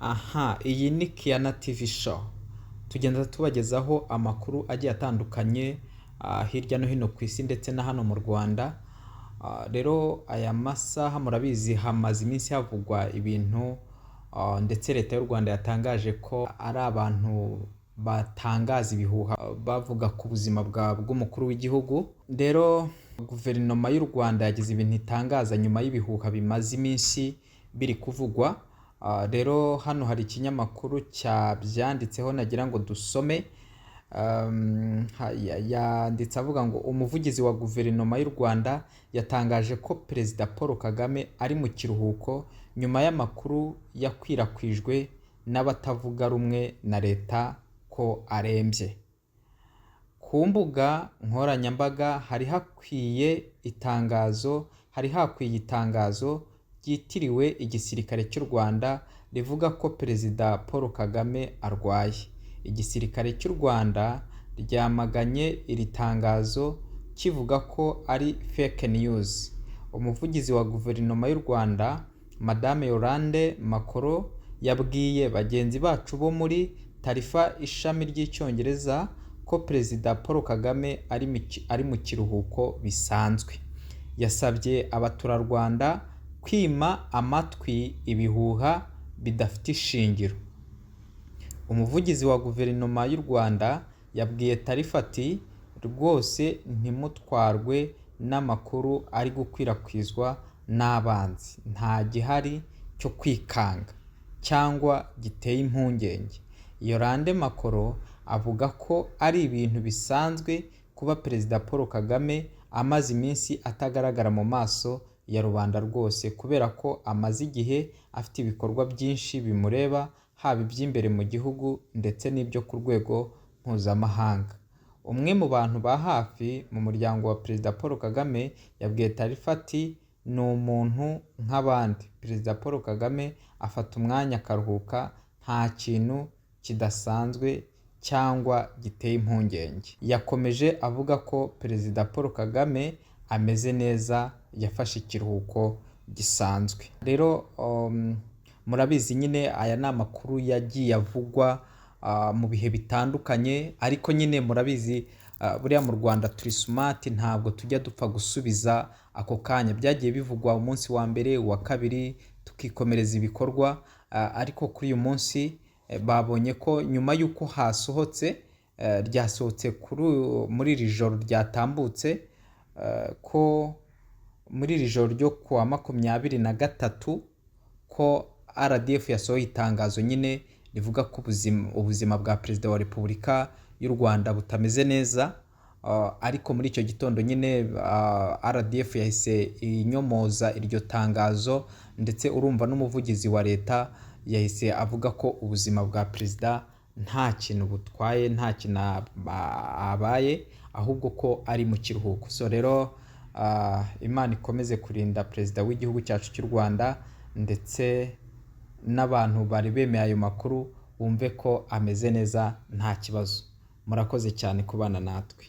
Aha, iyi ni Kiana TV Show. Tugenda tubagezaho amakuru agiye atandukanye hirya no hino ku isi ndetse na hano mu Rwanda. Rero aya masaha murabizi hamaze iminsi havugwa ibintu, ndetse leta y'u Rwanda yatangaje ko ari abantu batangaza ibihuha bavuga ku buzima bw'umukuru w'igihugu. Rero guverinoma y'u Rwanda yagize ibintu itangaza nyuma y'ibihuha bimaze iminsi biri kuvugwa. Rero hano hari ikinyamakuru cyabyanditseho nagira ngo dusome. Yanditse avuga ngo umuvugizi wa guverinoma y'u Rwanda yatangaje ko Perezida Paul Kagame ari mu kiruhuko nyuma y'amakuru yakwirakwijwe n'abatavuga rumwe na leta ko arembye. Ku mbuga nkoranyambaga hari hakwiye itangazo ryitiriwe igisirikare cy'u Rwanda rivuga ko Perezida Paul Kagame arwaye. Igisirikare cy'u Rwanda ryamaganye iri tangazo kivuga ko ari fake news. Umuvugizi wa guverinoma y'u Rwanda, Madame Yolande Makolo, yabwiye bagenzi bacu bo muri Taarifa ishami ry'Icyongereza ko Perezida Paul Kagame ari mu kiruhuko bisanzwe. Yasabye abaturarwanda kwima amatwi ibihuha bidafite ishingiro. Umuvugizi wa guverinoma y'u Rwanda yabwiye Taarifa ati: "Rwose ntimutwarwe n'amakuru ari gukwirakwizwa n'abanzi, nta gihari cyo kwikanga cyangwa giteye impungenge." Yolande Makolo avuga ko ari ibintu bisanzwe kuba Perezida Paul Kagame amaze iminsi atagaragara mu maso ya rubanda rwose kubera ko amaze igihe afite ibikorwa byinshi bimureba, haba iby'imbere mu gihugu ndetse n'ibyo ku rwego mpuzamahanga. Umwe mu bantu ba hafi mu muryango wa Perezida Paul Kagame yabwiye Taarifa ati: "Ni umuntu nk'abandi. Perezida Paul Kagame afata umwanya akaruhuka, nta kintu kidasanzwe cyangwa giteye impungenge." Yakomeje avuga ko Perezida Paul Kagame ameze neza, yafashe ikiruhuko gisanzwe. Rero murabizi nyine aya ni amakuru yagiye avugwa mu bihe bitandukanye, ariko nyine murabizi, buriya mu Rwanda turi smart, ntabwo tujya dupfa gusubiza ako kanya. Byagiye bivugwa umunsi wa mbere, uwa kabiri, tukikomereza ibikorwa, ariko kuri uyu munsi babonye ko nyuma y'uko hasohotse, ryasohotse muri iri joro ryatambutse, ko muri iri joro ryo kuwa 23 ko RDF yasohoye itangazo nyine rivuga ko ubuzima bwa Perezida wa Repubulika y'u Rwanda butameze neza, ariko muri icyo gitondo nyine RDF yahise inyomoza iryo tangazo, ndetse urumva n'umuvugizi wa leta yahise avuga ko ubuzima bwa perezida nta kintu butwaye, nta kintu abaye, ahubwo ko ari mu kiruhuko. So rero Imana ikomeze kurinda perezida w'igihugu cyacu cy'u Rwanda, ndetse n'abantu bari bemeye ayo makuru bumve ko ameze neza, nta kibazo. Murakoze cyane kubana natwe.